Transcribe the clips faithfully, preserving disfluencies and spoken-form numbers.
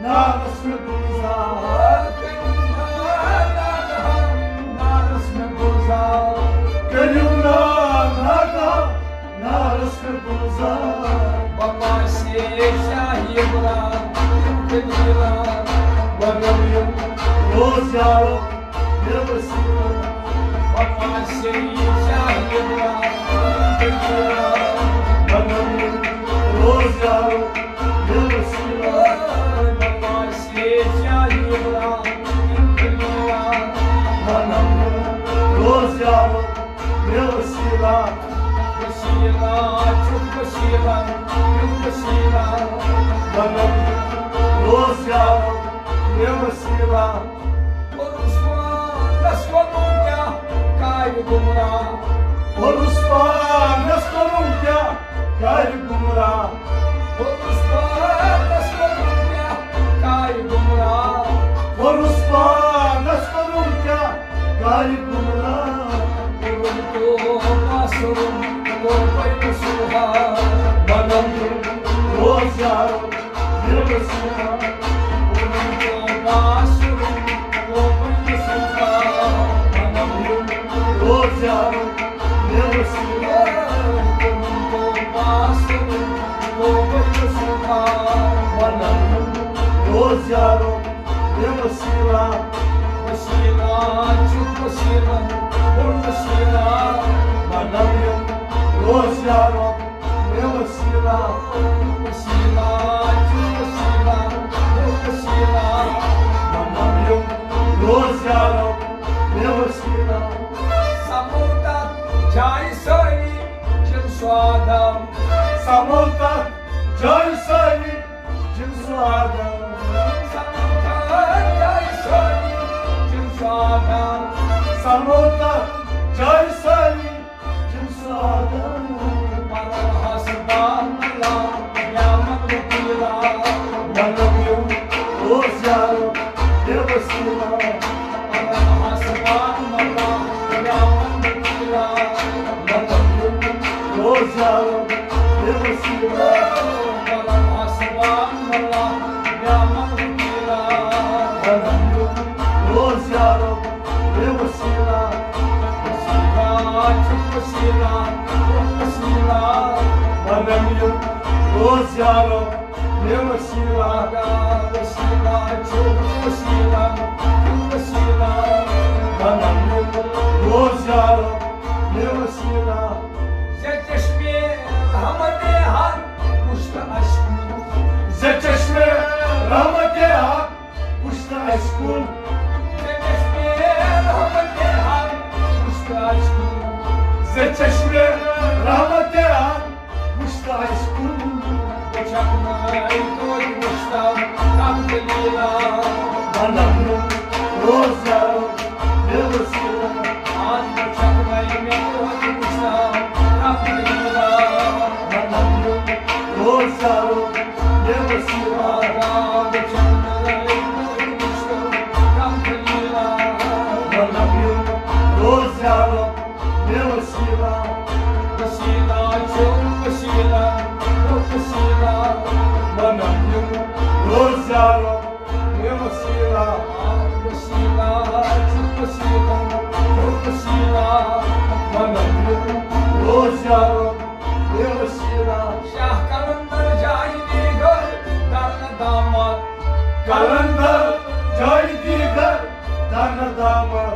نارس مےٚ گُلزار، نارس مےٚ گُلزار، کٔرِو نار ناگہان، نارس مےٚ گُلزار۔ بابا شیخ شاہی عمران، یِم کٔرِو نار، بنٲوِو روزیارو مےٚ وسیٖلہٕ۔ بابا شیخ شاہی عمران، یِم کٔرِو نار، بنٲوِو روزیارو مےٚ وسیٖلہٕ۔ بابا شیخ شاہی عمران، یِم کٔرِو نار، بنٲوِو روزیارو مےٚ وسیٖلہٕ۔ وسیٖلہٕ چھُ وسیٖلہٕ، یہِ وسیٖلہٕ۔ بنٲوِو روزیارو مےٚ وسیٖلہٕ۔ عثمانس ووٚنُن کیٛاہ کرِ گمراہ؟ عثمانس ووٚنُن کیٛاہ کرِ گمراہ؟ عثمانس ووٚنُن کیٛاہ کرِ گمراہ؟ عثمانس ووٚنُن کیٛاہ کرِ گمراہ؟ کوٚرُن توبہ سوٚرُن، توبہ نصوحا۔ بنٲوِو روزیارو مےٚ وسیٖلہٕ۔ کوٚرُن توبہ سوٚرُن، توبہ نصوحا۔ بنٲوِو روزیارو مےٚ وسیٖلہٕ۔ کوٚرُن توبہ سوٚرُن، توبہ نصوحا۔ بنٲوِو روزیارو مےٚ وسیٖلہٕ۔ وسیٖلہٕ چھُ وسیٖلہٕ، بوٚڑ وسیٖلہٕ۔ بنٲوِو روزیارو مےٚ وسیٖلہٕ۔ وسیٖلہٕ چھُ وسیٖلہٕ، بوٚڑ وسیٖلہٕ۔ بنٲوِو روزیارو مےٚ وسیٖلہٕ۔ سمو تتھ جایہِ سٲری جِن سوادم۔ سمو تتھ جایہِ سٲری جِن سوادم۔ سمو تتھ جایہِ سٲری جِن سوادم۔ سمو تتھ جایہِ سٲری جِن سوادم۔ پرن حسبان اللہ، نعم الوکیلا۔ بنٲوِو روزیارو مےٚ وسیٖلہٕ۔ پرن حسبان اللہ، نعم الوکیلا۔ بنٲوِو روزیارو مےٚ وسیٖلہٕ۔ پرن حسبان اللہ، نعم الوکیلا۔ بنٲوِو روزیارو مےٚ وسیٖلہٕ۔ وسیٖلہٕ چھُ وسیٖلہٕ، وسیٖلہٕ۔ بنٲوِو روزیارو مےٚ وسیٖلہٕ۔ وسیٖلہٕ چھُ وسیٖلہٕ، وسیٖلہٕ۔ بنٲوِو روزیارو مےٚ وسیٖلہٕ۔ زِ چشمے رحمت حق وُچھ تہٕ اَسہِ کُن۔ زِ چشمے رحمت حق وُچھ تہٕ اَسہِ کُن۔ زِ چشمے رحمت حق وُچھ تہٕ اَسہِ کُن۔ زِ چشمے رحمت حق وُچھ تہٕ اَسہِ کُن۔ بہٕ چھَکھ نہٕ توتہِ وُچھتہٕ کانٛہہ دٔلیٖلہ۔ بنٲوِو روزیارو مےٚ وسیٖلہٕ۔ آز بہٕ چھَکھ نہٕ مےٚ توتہِ وُچھتہٕ کانٛہہ دٔلیٖلہ۔ بنٲوِو روزیارو مےٚ وسیٖلہٕ۔ بنٲوِو روزیارو مےٚ وسیٖلہٕ۔ وسیٖلہٕ چھُ وسیٖلہٕ، وسیٖلہٕ۔ بنٲوِو روزیارو مےٚ وسیٖلہٕ۔ وسیٖلہٕ چھُ وسیٖلہٕ، وسیٖلہٕ۔ بنٲوِو روزیارو مےٚ وسیٖلہٕ۔ شاہ قلندر جایہِ دیٖگر، درنہٕ داماد۔ قلندر جایہِ دیٖگر، درنہٕ داماد۔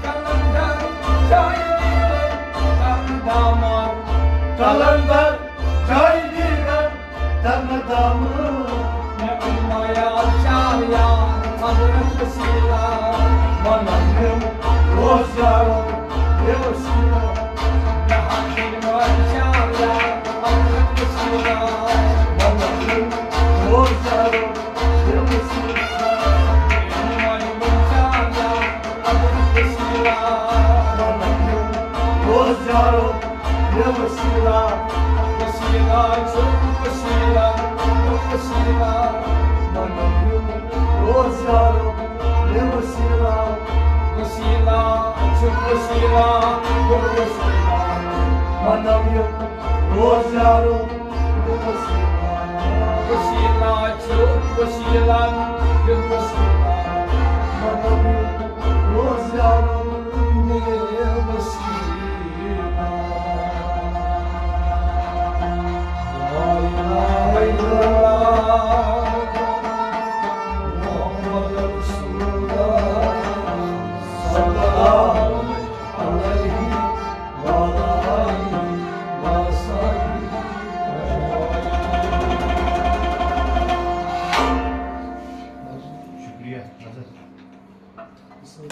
قلندر جایہِ دیٖگر، درنہٕ داماد۔ قلندر جایہِ دیٖگر، درنہٕ داماد۔ مےٚ اُمید شاہ یار حضرت وسیٖلہٕ۔ بنٲوِو روزیارو مےٚ وسیٖلہٕ۔ مےٚ حاصِل وۄنۍ شاہ یار حضرت وسیٖلہٕ۔ بنٲوِو روزیارو مےٚ وسیٖلہٕ۔ مےٚ وۄنۍ وۄنۍ شاہ یار حضرت وسیٖلہٕ۔ بنٲوِو روزیارو مےٚ وسیٖلہٕ۔ وسیٖلہٕ چھُ وسیٖلہٕ، وسیٖلہٕ۔ بنٲوِو روزیارو مےٚ وسیٖلہٕ۔ وسیٖلہٕ چھُ وسیٖلہٕ، وسیٖلہٕ۔ بنٲوِو روزیارو مےٚ وسیٖلہٕ۔ وسیٖلہٕ چھُ وسیٖلہٕ، صحیح۔